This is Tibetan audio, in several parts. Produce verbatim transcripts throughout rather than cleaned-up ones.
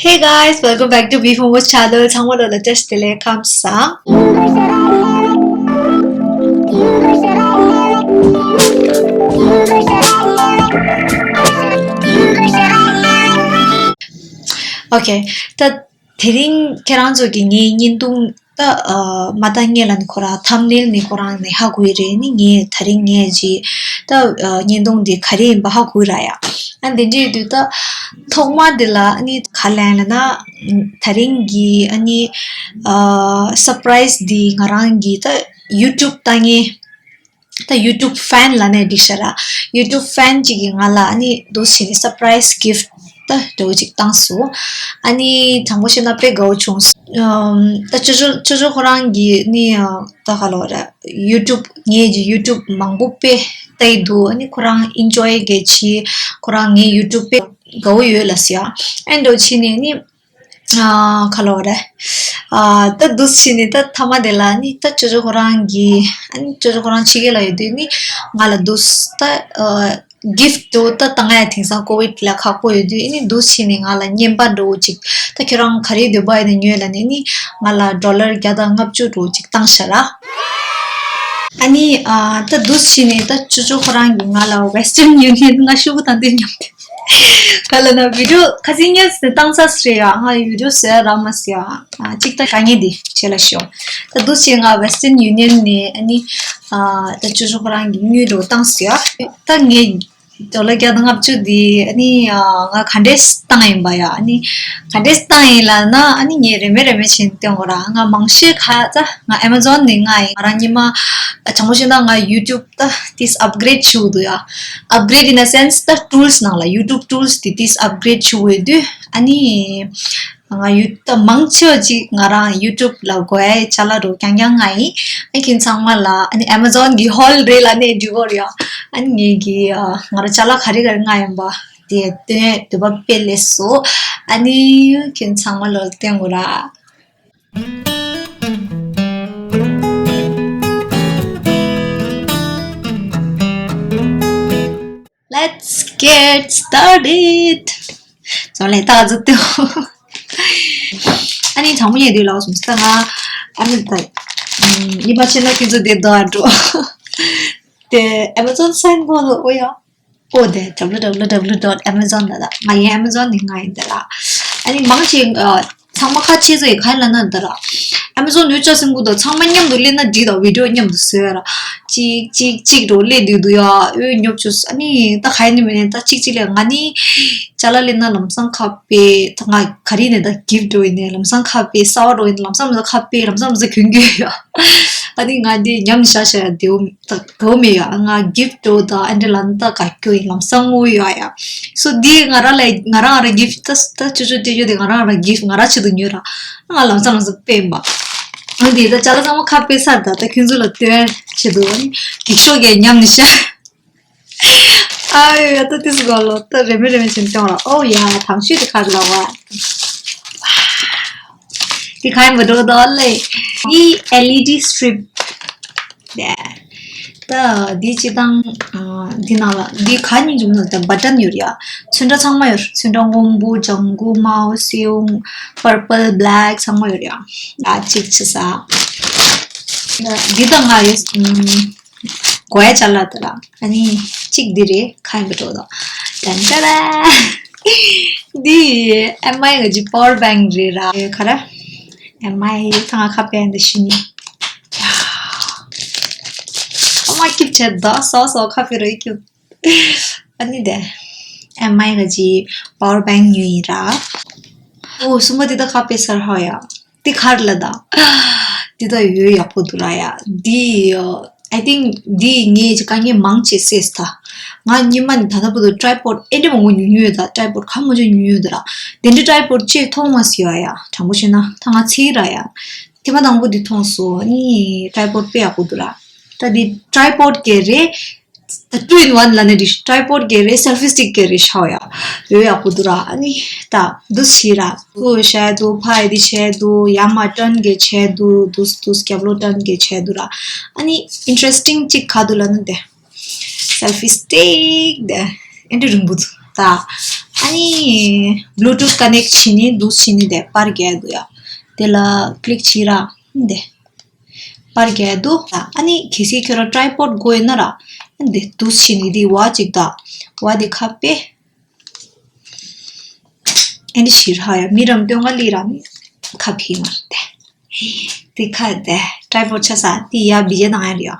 Hey guys, welcome back to B four Mo's channel. ཚང་མ་ལ་བཀྲ་ཤིས་བདེ་ལེགས། ཁམས་བཟང་། Okay, ད་དེ་རིང་ཁྱེད་རང་ཚོ་གི་ངའི་བརྙན་ཐུང་ད་ཨ་མ་ད་ངས་ལ་ནི་ཁོ་རང་ཐམ་ནེལ་ནི་ཁོ་རང་ནི་ཧ་གོ་ཡི་རེད། ནི་ངས་དེ་རིང་ངས་ཅི་ད་ཨ་བརྙན་ཐུང་འདི་ག་རེ་ཡིན་པ་ཧ་གོ་ཡི་ར་ཡ། ཨ་འདི་འདྲའི་དུས་ད་ཐོག་མ་འདི་ལ་ནི་ག་ལན་ལ་ན་དེ་རིང་གི་ཨ་ནི་ཨ་surprise འདི་ང་རང་གི་ད་YouTube ལྟ་ངའི་ད་YouTube fan ལ་ནས་འགྲིག་ཤ་ར། YouTube fan གཅིག་གིས་ང་ལ་ཨ་ནི་འདུག་བྱས་ནས་surprise gift ད་འདྲ་བོ་ཅིག་བཏང་སོང་། ཨ་ནི་དྲང་པོ་བཤད་ན་དཔེ་དགའ་བོ་བྱུང་སོང་། ཨམ་ད་ཅོ་ཅོ་ཅོ་ཅོ་ཁོ་རང་གིས་ནི་ཨ་ད་ག་ལོ་ར་YouTube ངའི་གི་YouTube མང་པོ་དཔེ་ལྟ་ཡི་འདུག་ཨ་ནི་ཁོ་རང་enjoy གལ་ཆེ། ཁོ་རང་ངའི་YouTube དཔེ་དགའ་བོ་ཡོད་ལ་ཟེར་ཡ། ཨ་འདྲ་བོ་བྱས་ནས་ནི། ཨ་ག་ལོ་རེད། ཨ་ད་འདུག་བྱས་ནས་ད་མཐའ་མ་དེ་ལ་ནི་ད་ཅོ་ཅོ་ཁོ་རང་གིས་ཨ་ནི་ཅོ་ཅོ་ཁོ་རང་ཕྱི་རྒྱལ་ལ་ཡོད་དུས་ནི་ང་ལ་འདུག་ད་ཨ་gift འདྲ་བོ་ད་བཏང་ཡ་དེང་སང་COVID ལ་ཁག་པོ་ཡོད་དུས་ཨ་ནི་འདུག་བྱས་ནས་ང་ལ་རྔན་པ་འདྲ་བོ་ཅིག་ད་ཁྱོད་རང་ག་རེ་འདོད་པ་ཡོད་ན་ཉོས་ལབ་ནས་ནི་ང་ལ་dollar བརྒྱ་དང་ལྔ་བཅུ་འདྲ་བོ་ཅིག་བཏང་ཤག་ར། ཨ་ནི་ཨ་ད་འདུག་བྱས་ནས་ད་ཅོ་ཅོ་ཁོ་རང་གིས་ང་ལ་Western Union ང་ཤོག་གུ་དང་དེ་མཉམ་དུ། ག་ལ་ན་video ཁ་སང་ཉལ་སེ་བཏང་ས་སྲེ་ཡ། ང་video ཟེར་ར་མ་ཟེར་ཡ། ཨ་གཅིག་ད་དཀའ་ངལ་འདི་བྱེད་ལ་ཤོག་ད་འདུག་སེ་ང་Western Union ནས་ཨ་ནི་ཨ་ད་ཅོ་ཅོ་ཁོ་རང་གི་དངུལ་འགྲོ་བཏང་སོང་ཡ། ད་ངས་dollar བརྒྱ་དང་ལྔ་བཅུ་འདི་ཨ་ནི་ཨ་ང་ག་འདྲས་བཏང་ཡིན་པ་ཡ། ཨ་ནི་ག་འདྲས་བཏང་ཡིན་ལབ་ན་ཨ་ནི་ངས་རེ་མེད་རེ་མེད་བྱས་ནས་སྟོན་དགོས་ར། ང་མང་ཤོས་ཁ་ད་ང་Amazon ནས་མངགས་ཡིན། ང་རང་ཉི་མ་དྲང་པོ་བཤད་ན་ང་YouTube ད་ཏིས་upgrade བྱེད་དགོས་འདུག་ཡ། Upgrade in a sense ད་tools ནང་ལ་YouTube tools དེ་ཏིས་upgrade བྱེད་དགོས་དུས་ཨ་ནི་ང་ཡུ་ད་མང་ཆེ་བ་ཅིག་ང་རང་YouTube ལ་དགོས་ཡ་ཅ་ལག་རུ་རྐྱང་རྐྱང་མངགས་ཡིན། ཨ་ཁྱེད་ཚང་མ་ལ་ཨ་ནི་Amazon གི་haul རེད་ལབ་ནས་འགྲིག་གོ་རེད་ཡ། ཨ་ནི་ངེད་ཀྱི་ང་རང་ཅ་ལག་ག་རེ་ག་རེ་མངགས་ཡིན་པ་དེ་སྟོན་འདོད་པ་དཔེ་སླེབས་སོང་། ཨ་ནི་ཁྱེད་ཚང་མ་ལ་སྟོན་དགོས་ར། Let's get started. ཙོ་ལེ་ད་ཟུ་ཏེ། ཨ་ནི་དྲང་མོ་ཡེ་དུས་ལའོ་སུམ་སྟ་ང་ཨ་ནི་ད་ཡིན་པ་ཆེ་ན་ཁྱེད་ཚོ་དེ་དོ་ཨ་འགྲོ། དེ་Amazon sign གོ་ལོ་ཨོ་ཡ། ཨོ་དེ་www dot amazon ད་ད་ང་ཡིན་Amazon ནི་ང་ཡིན་དེ་ལ། ཨ་ནི་མང་ཆེ་ཚང་མ་ཁ་ཆེ་ཚོ་ཡི་ཁ་ལ་ན་འདི་ར། Amazon ཡོད་ཅག་སེམས་གུ་དོ་ཚང་མ་མཉམ་དུ་སླེབས་ན་འགྲིག་དང་video མཉམ་དུ་བཟོས་ར། གཅིག་གཅིག་གཅིག་འགྲོ་སླེབས་དུས་དུ་ཡ་ཨོ་ཉོབ་ཆུ་ཨ་ནི་ད་ཁ་ཡིན་ནི་མིན་ནི་ད་གཅིག་གཅིག་ལས་ང་ནི་ཅ་ལག་སླེབས་ན་ལམ་སང་ཁ་པེ་ད་ང་ག་རེ་ནས་ད་gift འགྲོ་ཡིན་ནས་ལམ་སང་ཁ་པེ་གསར་བ་འགྲོ་ཡིན་ལམ་སང་མི་ཁ་པེ་ལམ་སང་མི་གྱོན་གྱོན་ཡ། ཨ་ནི་ང་འདི་ཉམས་ནི་ཤ་ཤ་ཡ་དེའུ་ད་གོ་མེ་ཡ་ང་gift འགྲོ་ད་ཨ་འདྲ་ལ་ནི་ད་ག་གྱོ་ཡིན་ལམ་སང་ངུ་ཡ་ཡ། སོ་འདི་ང་ར་ལ་ང་རང་ར་gift ད་ད་ཅོ་ཅོ་ཏེ་ཅོ་དེ་ང་རང་ར་gift ང་ར་ཆེད་དུ་ཉོས་ར། ང་ལམ་སང་ལམ་སང་པེ་མ། འོན་ཏེ་ད་ཅ་ལག་ཚང་མ་ཁ་པེ་ས་ད་ད་ཁྱོད་ཚོ་ལ་སྟོན་ཆེད་དུ་ཨ་ནི་འགྱིག་ཤོག་གི་ཉམས་ནི་ཤ། ཨ་ཡོ་ཡ་ད་ཏིས་གོ་ལོ་ད་རེ་མེ་རེ་མེ་ཆེན་ཏོང་ར་ཨོ་ཡ་དང་ཤུ་དི་ཁར་ལ་བ། དི་ཁའི་མ་འགྲོ་དོ་ལེ། འདི་LED strip ད་འདི་ཅི་དང་འདི་ནང་ལ་འདི་ག་ཉིན་འཇུག་ན་ད་button ཡོད་ཡ། ཚོན་ཁྲ་ཚང་མ་ཡོད། ཚོན་ཁྲ་སྔོན་པོ་ལྗང་གུ་དམར་པོ་སེའུ་purple black ཚང་མ་ཡོད་ཡ། ད་གཅིག་ཆི་ས། འདི་དང་ང་ཡོད། གོ་ཡ་ཅ་ལག་དེ་ལ་ཨ་ནི་གཅིག་འདི་རེད་ཁ་ཡིན་པ་འགྲོ་དང་ཏན་ཏན་ར། འདི་ཨེམ་ཨའི་གི་power bank རེད་ར་ཁ་ར། ཨེམ་ཨའི་ཐང་ཁ་པེ་འདི་ཤི་ནི། ཨ་མ་སྐྱིབ་བྱེད་དོ་སོ་སོ་ཁ་པེ་རོ་སྐྱིབ། ཨ་ནི་དེ་ཨེམ་ཨའི་གི་power bank ཉོས་ཡིན་ར། ཨོ་སུམ་པ་འདི་ད་ཁ་པེ་སར་ཧ་ཡ། དེ་གར་ལ་ད། དེ་ད་ཡོད་ཡག་པོ་འདུག་ར་ཡ། དེ་I think དེ་ངས་ཅི་དཀའ་ངལ་མང་ཆེ་སེལ་ད། ང་ཉི་མ་ནི་ད་ལྟ་བར་དུ་tripod ཨེ་འདྲ་མང་པོ་ཉོ་ཉོ་ཡོད་ད། tripod ག་མང་ཆེ་ཉོ་ཉོ་ཡོད་ད་ར། དེ་འདྲ་tripod ཅེས་མཐོང་མ་སི་ཡ་ཡ། དྲང་པོ་བཤད་ན་ད་ང་ཚེ་ར་ཡ། དེ་མ་དང་པོ་དེ་མཐོང་སོ་ནི་tripod དཔེ་ཡག་པོ་འདུག་ར། ད་དེ་tripod གེ་རེད། ད་two in one ལ་ནི་རི་tripod གེ་རེ་selfie stick གེ་རེ་ཤའོ་ཡ། ཡོད་ཡག་པོ་འདུག་ར། ཨ་ནི་ད་འདུག་ཞིག་ར་ཁུ་བཤད་འདུག་ཕ་ཡི་དེ་བྱས་འདུག་ཡ་མ་ཊན་གེ་བྱས་འདུག་འདུག་འདུག་སྐྱབས་ལོ་ཊན་གེ་བྱས་འདུག་ར། ཨ་ནི་interesting གཅིག་ག་འདུག་ལ་ནི་དེ་selfie stick དེ་ཨེ་འདྲ་རིང་པོ་འདུག་ད། ཨ་ ཨ་ནི་Bluetooth connect བྱེད་ནི་འདུག་བྱེད་ནི་དེ་པར་རྒྱག་འདུག་ཡ། དེ་ལ་click བྱེད་ར་འདི། པར་རྒྱག་འདུག་ཨ་ནི་གལ་སྲིད་ཁྱོད་རང་tripod དགོས་ན་ར། འདི་འདུག་བྱེད་ནི་འདི་བ་ཅིག་ད། བ་འདི་ཁ་པེ། ཨེ་འདི་ཞིག་ར་ཡ་མི་རམ་སྟོན་ག་ལི་ར་མི་ཁ་ཕི་མར་ཏེ། ཏི་ཁ་ཏེ་tripod ཆ་ས་ཏི་ཡ་བི་ཡ་ནང་ཡ་རི་ཡ།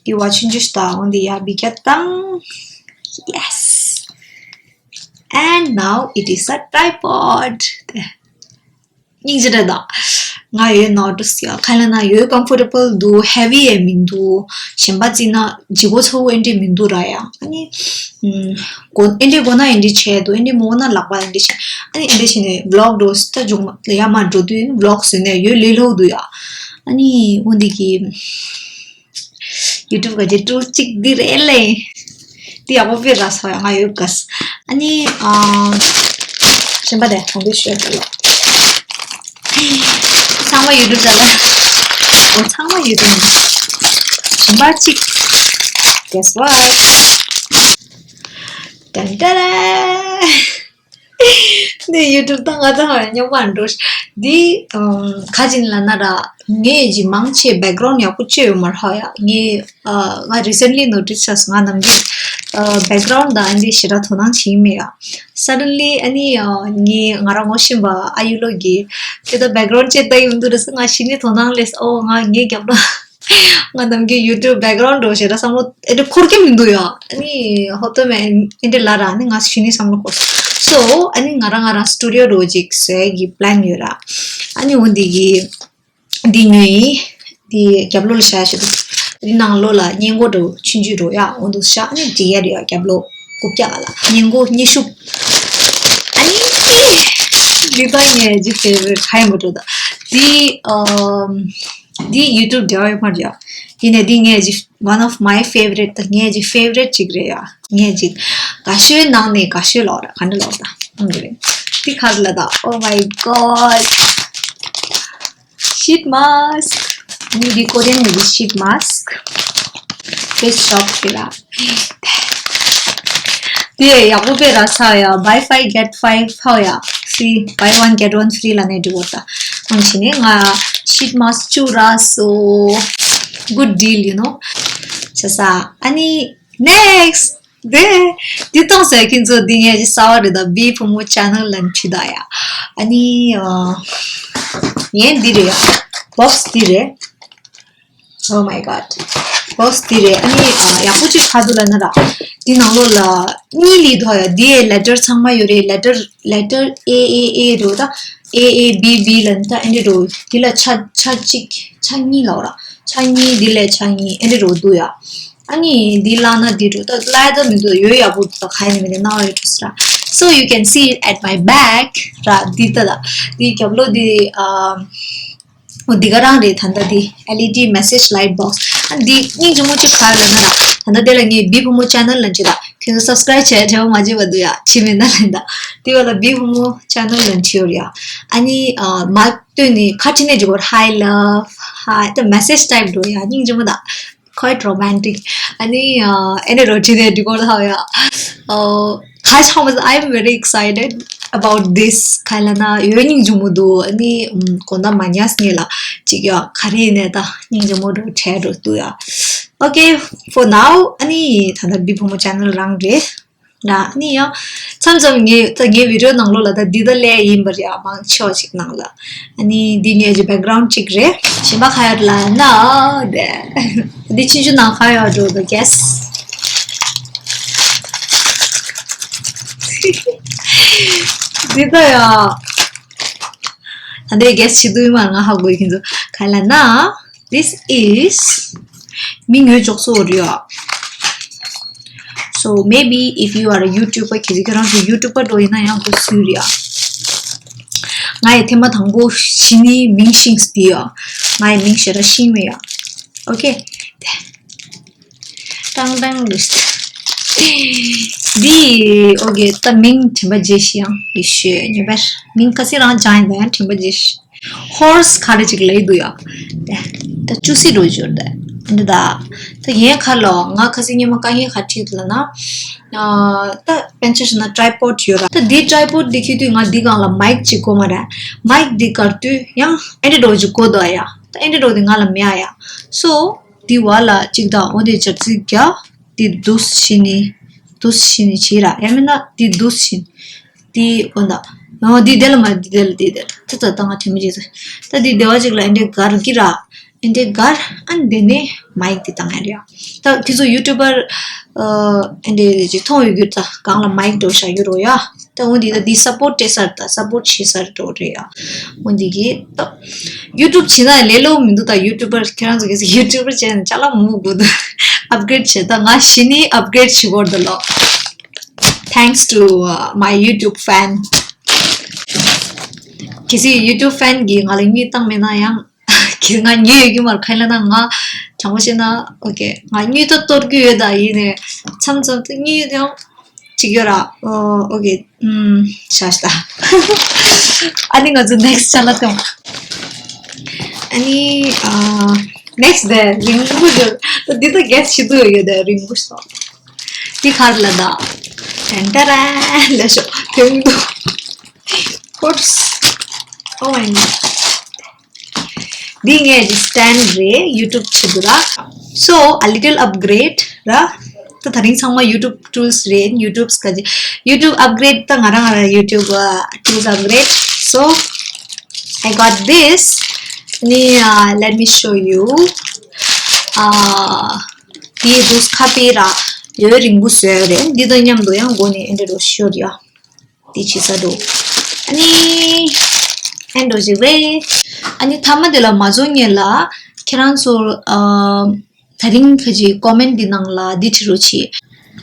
ཏི་བ་ཆུན་ཅུ་ཤ་ཏ་འོན་ཏི་ཡ་བི་ཀ་ཏང་། Yes. And now it is a tripod. ཏེ། སྙིང་རྗེ་རེད་ད། ང་ཡོད་ནོ་ཏུ་སི་ཡ་ཁ་ལ་ན་ཡོད་comfortable འདུག heavy ཡང་མི་འདུག་གཞན་པ་བརྩིས་ན་ལྗིད་པོ་ཚ་པོ་ཨེ་འདྲས་མི་འདུག་ར་ཡ། ཨ་ནི། ཨུམ། གོ་ཨེ་འདྲས་གོ་ན་ཨེ་འདྲས་བྱས་འདུག་ཨེ་འདྲས་མོ་གོ་ན་ལག་པ་ཨེ་འདྲས་བྱས། ཨ་ནི་ཨེ་འདྲས་བྱས་ནས་vlog འགྲོ་ད་ཇུང་ལ་ཡ་མ་འགྲོ་དུས་vlog བཟོས་ནས་ཡོད་ལས་ལྷོ་འདུག་ཡ། ཨ་ནི་འོ་འདི་གི་YouTube ག་ཇེ་ཏུ་གཅིག་འདི་རེད་ལེ། འདི་ཡག་པོ་དཔེ་ར་ས་ཡ་ང་ཡོད་ག་ས། ཨ་ནི་ཨ་གཞན་པ་དེ་གང་འདྲས་ཤོད་དེ་ལ། ཚང་མ་YouTube ལ་ལ། འོ་ཚང་མ་YouTube ནས། གཞན་པ་གཅིག Guess what? ཏན་ཏན། ནས་YouTube ད་ང་ད་ཧ་ཉོ་མ་འགྲོ། འདི་ཨམ་ག་ཅིན་ལ་ན་ར། ངས་ཇི་མང་ཆེ་background ཡག་པོ་ཅེ་ཡོད་མ་ར་ཧ་ཡ། ངས་ཨ་ང་recently notice བྱས་ང་ནམ་གི་ཨ་background ད་ཨ་འདི་ཞེ་དྲག་དོ་སྣང་བྱེད་ཀྱི་མེད་ཡ། Suddenly ཨ་ནི་ཨ་ངས་ང་རང་ངོ་ཤེས་པ་ཨ་ཡུ་ལོ་གི་དེ་ད་background ཅེ་ད་ཡོང་དུས་རེ་ས་ང་ཤི་ནི་དོ་སྣང་ལས་ཨོ་ང་ངའི་རྒྱབ་ལ། ང་ནམ་གི་YouTube background འགྲོ་ཞེས་ར་བསམ་བློ་ཨེ་འདྲ་འཁོར་གྱི་མི་འདུག་ཡ། ཨ་ནི་ཧོབ་ཏོ་མེ་ཨེ་འདྲ་ལ་ར་ཨ་ནི་ང་ཤི་ནི་བསམ་བློ་འཁོར། So ཨ་ནི་ང་རང་ང་རང་studio འགྲོ་ཅིག་བཟོས་ཀྱི་plan ཡོད་ར། ཨ་ནི་འོ་འདི་གི་འདི་ཉོས་ཡིན། འདི་རྒྱབ་ལོགས་ལ་བཞག་ཞེས་འདུག་འདི་ནང་ལོགས་ལ་སྔས་མགོ་འགྲོ་ཆུང་ཆུང་འགྲོ་ཡ་འོ་འདུག་བཞག་ཨ་ནི་འདི་ཡ་རེད་ཡ་རྒྱབ་ལོགས་རྐུབ་བཀྱག་ལ་སྔས་མགོ་སྔས་ཤུབ། ཨ་ནི་འདི་ད་ངའི་ཇི་favorite ཧ་ཡ་མ་འགྲོ་ད། འདི་ཨམ། འདི་YouTube འབྲེལ་བ་ཡོད་མ་རེད། དེ་ནས་འདི་ངའི་one of my favorite ད་ངའི་favorite ཅིག་རེད་ཡ། ངའི་ཅིག་དགའ་ཤོས་ནང་ནས་དགའ་ཤོས་ལོག་ར་ག་འདྲ་ལོག་ད་འདི་རེད། འདི་ག་རེ་ལ་ད། Oh my god, sheet mask. འདི་Korean ནས་འདི་sheet mask. Best shop རེད་ལ། དེ་ཡག་པོ་དཔེ་ར་ས་ཡ། Buy five get five ཧོ་ཡ། Free, buy one get one free ལ་ནས་འགྲིག་གོ་ད། ཨང་ཕྱི་ནས་ང་sheet mask བཅུ་རག་སོང་། Good deal, you know. བྱས་ཙང་ཨ་ནི་next དེ་འདི་གཏོང་ཟེར་ཁྱེད་ཚོ་འདི་ངས་ཀྱི་གསར་བ་རེད་ད། བི་བུ་མོ་channel ལ་འཁྲིད་ད་ཡ། ཨ་ནི་ཨ་ངས་འདི་རེད་ཡ། box འདི་རེད། Oh my god. Box འདི་རེད། ཨ་ནི་ཨ་ཡག་པོ་ཅིག་ཆགས་འདུག་ལབ་ན་ར། འདི་ནང་ལོགས་ལ་གཉིས་ལི་ཐོ་ཡ། འདི་ཡའི་letter ཚང་མ་ཡོད་རེད། letter letter A A A རེད་ད། A A B B ལབ་ན་ད་ཨེ་འདྲ་རེད། འདི་ལ་ཆ་ཆ་གཅིག་ཆ་གཉིས་ལབ་ར། ཆ་གཉིས་འདི་ལ་ཆ་གཉིས་ཨེ་འདྲ་རེད་འདུག་ཡ། ཨ་ནི་འདི་ལབ་ན་འདི་རེད་ད། ལབ་ད་མི་འདུག་ཡོད་ཡག་པོ་འདུག་ད་ག་ཡིན་ནི་མིན་ནི་ནང་ཡོད་འགྲོ་ས་ར། So you can see it at my back ར། འདི་ད་ད་འདི་རྒྱབ་ལོགས་འདི་ཨ། འོ་འདི་ག་རང་རེད། ད་ལྟ་འདི་LED message light box ཨ་འདི་སྙིང་རྗེ་མོ་གཅིག་ག་རེ་ལབ་ན་ར། ད་ལྟ་དེ་ལ་ངས་བི་བུ་མོ་channel ལ་འཇི་ད་ཁྱོད་ཚོ་subscribe བྱས་དྲི་བ་མ་བརྗེད་པ་འདུག་ཡ། བྲིས་མེད་ན་ལན་ད། དེ་བ་ལ་བི་བུ་མོ་channel ལ་འཇི་ཡོད་རེད་ཡ། ཨ་ནི་ཨ་མ་སྟོན་ནི་ཁ་བྲིས་ནས་འཇི་གོ hi love hi ད་message type འགྲོ་ཡ། སྙིང་རྗེ་མོ་ད། Quite romantic. ཨ་ནི་ཨ་ཨེ་ནི་རོ་ཅི་ནས་འདི་སྐོར་ལ་ཡ། ཨོ་ཁ་ཆག་མ་I'm very excited about this. ཁ་ལ་ན་ཡོད་སྙིང་རྗེ་མོ་འདུག་ཨ་ནི་ཨམ་དགོང་དག་མ་ཉལ་སྔོན་ལ་ཅིག་ཡ་ག་རེ་ཡིན་ནས་ད་སྙིང་རྗེ་མོ་འགྲོ་འཕྲད་འགྲོ་འདུག་ཡ། Okay, for now ཨ་ནི་ད་ལྟ་བི་བུ་མོ་channel རང་རེད། ལ་ནི་ཡང་མཚམས་མཚམས་ངའི་ད་ངའི་video ནང་ལོགས་ལ་ད་འདི་ད་ལས་ཡིན་པར་ཡ་མང་ཆེ་བ་ཞིག་ནང་ལ། ཨ་ནི་འདི་ངའི་གི་background གཅིག་རེད། གཞན་པ་ག་ཡོད་ལ་ན་དེ། འདི་ཆུང་ཆུང་ནང་ག་ཡོད་འགྲོ་ད་guess འདི་ད་ཡ། ད་འདི་guess བྱེད་དུས་མ་ང་ཧ་གོ་ཡི་ཁྱེད་ཚོ་ག་ལ་ན། This is མི་ངོས་ཅོག་སོ་རེད་ཡ། So maybe if you are a YouTuber ཁྱེད་ཀྱི་ཁྱེད་རང་ཚོ་YouTuber འགྲོ་ཡིན་ན་ཡང་དགོས་སུ་རེད་ཡ། ང་ཡི་ཐེངས་མ་དང་པོ་ཤི་ནི་མིང་ཤིང་སྟི་ཡ། ང་ཡི་མིང་ཤེས་ར་ཤིང་མེ་ཡ། Okay ཏང་ཏང་ལུས། འདི་okay ད་མིང་དྲན་པ་བརྗེད་ཤི་ཡང་ཡི་ཤོད་ཉེ་བར་མིང་ཁ་སི་རང་ཅང་ཡིན་ད་ཡང་དྲན་པ་བརྗེད་ཤི། Horse ག་རེ་ཅིག་ལབ་ཀྱི་འདུག་ཡ། ད་ཅུ་སི་འགྲོ་འབྱོར་ད། འདི་ད། ད་ཡན་ཁ་ལོ་ང་ཁ་སི་ཉི་མ་ཀ་ཡན་ཁ་ཁྲིད་ལ་ན། ཨ་ད་པན་ཆ་ཤི་ན་ཊྲའི་པོཌ་ཡོད་ར། ད་འདི་ཊྲའི་པོཌ་འདི་ཁྱེད་དུས་ང་འདི་སྒང་ལ་མའིག་ཅིག་དགོས་མ་ར། མའིག་འདི་གར་དུས་ཡང་ཨེ་འདྲ་འགྲོ་ཅིག་དགོས་དོ་ཡ། ད་ཨེ་འདྲ་འགྲོ་འདི་ང་ལ་མེད་ཡ། སོ་འདི་བ་ལ་ཅིག་ད་འོ་འདི་ཅར་ཅིག་རྒྱ། འདི་འདུས་ཤི་ནི། འདུས་ཤི་ནི་ཅི་ར། ཡང་མིན་ན་འདི་འདུས་ཤི་ནི། འདི་འོ་ད། འོ་འདི་དེ་ལ་མ་འདི་དེ་ལ་འདི་དེ་ལ་ད་ད་ད་ང་དྲན་མི་བྱེད་ཚེ། ད་འདི་བདེ་བ་ཅིག་ལ་ཨེ་འདྲ་གར་གི་ར། ཨེ་འདྲ་གར་ཨ་འདི་ནས་མའིག་འདི་བཏང་ཡ་རེད་ཡ། ད་ཁྱེད་ཚོ་ཡུ་ཊུ་བར་ཨ་འདི་ཅིག་མཐོང་ཡོད་རྒྱུ་ད་སྒང་ལ་མའིག་འགྲོ་ཤ་ཡོད་རོ་ཡ། ད་འོ་འདི་ད་འདི་སབ་པོརཊ་སྤྲད་ས་རེད། ད་སབ་པོརཊ་བྱེད་ས་རེད་འགྲོ་རེད་ཡ། འོ་འདི་གི་ད་ཡུ་ཊུབ་བྱེད་ན་ལས་སླ་པོ་མི་འདུག་ད་ཡུ་ཊུ་བར་ཁྱེད་རང་ཚོ་གལ་སྲིད་ཡུ་ཊུ་བར་བྱས་ན་ཅ་ལག་མང་པོ་དགོས་འདུག་ཨབ་གྷི་རེཌ་བྱེད། ད་ང་གཞི་ནས་ཨབ་གྷི་རེཌ་བྱེད་དགོས་འདུག་ལོ། Thanks to uh, my YouTube fan. གལ་སྲིད་ཡུ་ཊུབ་ཕན་གྱིས་ང་ལ་དངུལ་བཏང་མེད་ན་ཡང་། གལ་སྲིད་ང་དངུལ་ཡོད་ཀྱི་མ་རེད། ག་རེ་ལབ་ན་ང་དྲང་པོ་བཤད་ན་ཨོ་ཁེ་ང་དངུལ་ད་གཏོར་གྱི་ཡོད། ད་ཡིན་ནའི་མཚམས་མཚམས་དུ་དངུལ་ཡོད་ཡང་ཅིག་ཡོད་ར། ཨོ་ཨོ་ཁེ་ཨུམ་ཤ་ཤ་ད། ཨ་ནི་ང་ཚོ་ནེག་སི་ཊི་ཅ་ལག་སྟོན། ཨ་ནི་ཨ་ནེག་སི་ཊི་དེ་རིང་པོ་ཡོད། ད་འདི་ད་གེ་སི་ཞིག་ཏུ་ཡོད་དེ་རིང་པོ་སོང་། འདི་ག་རེ་ལབ་ད། ཏན་ཏ་ར་ལ་ཤོ་དེང་དུ། Oops. Oh my god. འདི་ངའི་ཌི་སི་ཊེན་རེད། ཡུ་ཊུབ་བྱེད་དུ་ར། So a little upgrade ར། ད་ད་རིང་ཚང་མ་ཡུ་ཊུབ་ཊུལ་སི་རེད། ཡུ་ཊུབ་སི་ཀ་ཅི་ཡུ་ཊུབ་ཨབ་གྷི་རེཌ། ད་ང་རང་ང་རང་ཡུ་ཊུབ་ཊུལ་སི་ཨབ་གྷི་རེཌ། So I got this. ནི་uh, let me show you. ཨ་འདི་འདུག་ཁ་པེ་ར་ཡོད་རིང་པོ་བཟོས་ཡོད་རེད། འདི་དང་མཉམ་དུ་ཡང་མགོ་ནས་ཨེ་འདྲ་རོ་ཤོར་ཡ། དེ་བྱེད་ས་འདུག་ཨ་ནི་ཨེ་འགྲོ་ཞིག་རེད། ཨ་ནི་མཐའ་མ་དེ་ལ་མ་འཛོམས་སྔོན་ལ་ཁྱེད་རང་ཚོ་ཨ་ད་རིང་ཁ་ཅིག་ཀོ་མེན་ཊི་འདི་ནང་ལ་འདི་བྲིས་རོགས་གྱིས།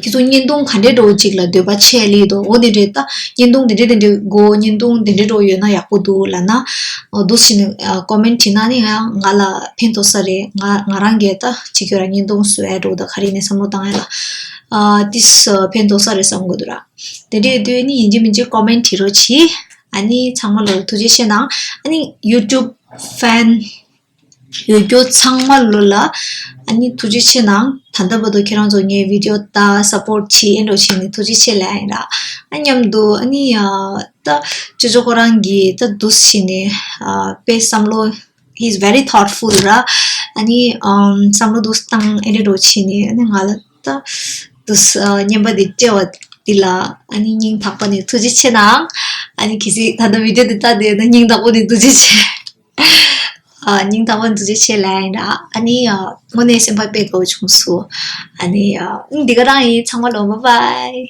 ཁྱེད་ཚོ་བརྙན་ཐུང་ག་འདྲས་འགྲོ་ཅིག་ལ་འདོད་པ་ཆེ་ལེ་དོ། འོ་དེ་འདྲས་ད་བརྙན་ཐུང་དེ་འདྲས་དེ་འདྲས་དགོས། བརྙན་ཐུང་དེ་འདྲས་འགྲོ་ཡོད་ན་ཡག་པོ་འདུག་ལབ་ན། འོ་འདུག་ཕྱིན་ནས་ཀོ་མེན་ཊི་བྲིས་ན་ནི་ང་ང་ལ་ཕན་ཐོགས་ས་རེད། ང་ང་རང་གིས་ད་ཅིག་ཁྱོད་རང་བརྙན་ཐུང་བཟོ་ཡ་འགྲོ་ད་ག་རེ་ནས་བསམ་བློ་བཏང་ཡ་ལ། ཨ་ཏིས་ཕན་ཐོགས་ས་རེད་བསམ་གི་འདུག་ར། དེ་འདྲས་དུས་ནི་ཡིན་གཅིག་མིན་གཅིག་ཀོ་མེན་ཊི་བྲིས་རོགས་གྱིས། ཨ་ནི་ཚང་མ་ལོ་ཐུགས་རྗེ་ཆེ་གནང་། ཨ་ནི་ཡུ་ཊུབ་ཕན་ཡོད་རྒྱུ་ཚང་མ་ལོ་ལ་ཨ་ནི་ཐུགས་རྗེ་ཆེ་གནང་། ད་ལྟ་བར་དུ་ཁྱེད་རང་ཚོ་ངའི་བི་ཌི་ཡོ་ལྟ་སབ་པོརཊ་བྱེད་ཨེ་འགྲོ་བྱེད་ནི་ཐུགས་རྗེ་ཆེ་ལབ་ཡིན་ར། ཨ་མཉམ་དུ་ཨ་ནི་ད་ཅོ་ཅོ་ཁོ་རང་གིས་ད་འདུག་བྱས་ནས་དཔེ་བསམ་བློ། He's very thoughtful ར། ཨ་ནི་ཨམ་བསམ་བློ་འདུག་བཏང་ཨེ་འདྲ་འགྲོ་བྱས་ནས་ཨ་ནི་ང་ལ་ད་འདུག་བརྙན་པ་འདི་སྤྲད་པ་འདི་ལ་ཨ་ནི་སྙིང་ཐག་པ་ནས་ཐུགས་རྗེ་ཆེ་གནང་། ཨ་ནི་གལ་སྲིད་ད་ལྟ་བི་ཌི་ཡོ་འདི་ལྟ་བསྡད་ན་སྙིང་ཐག་པ་ནས་ཐུགས་རྗེ་ཆེ། ཨ་སྙིང་ཐག་པ་ནས་ཐུགས་རྗེ་ཆེ་ལབ་ཡིན་ར། ཨ་ནི་ཨ་དངོས་གནས་སེམས་པ་དཔེ་དགའ་བོ་བྱུང་སོང་། ཨ་ནི་ཨ་འདི་ག་རང་ཡིན། ཚང་མ་ལོ་bye bye།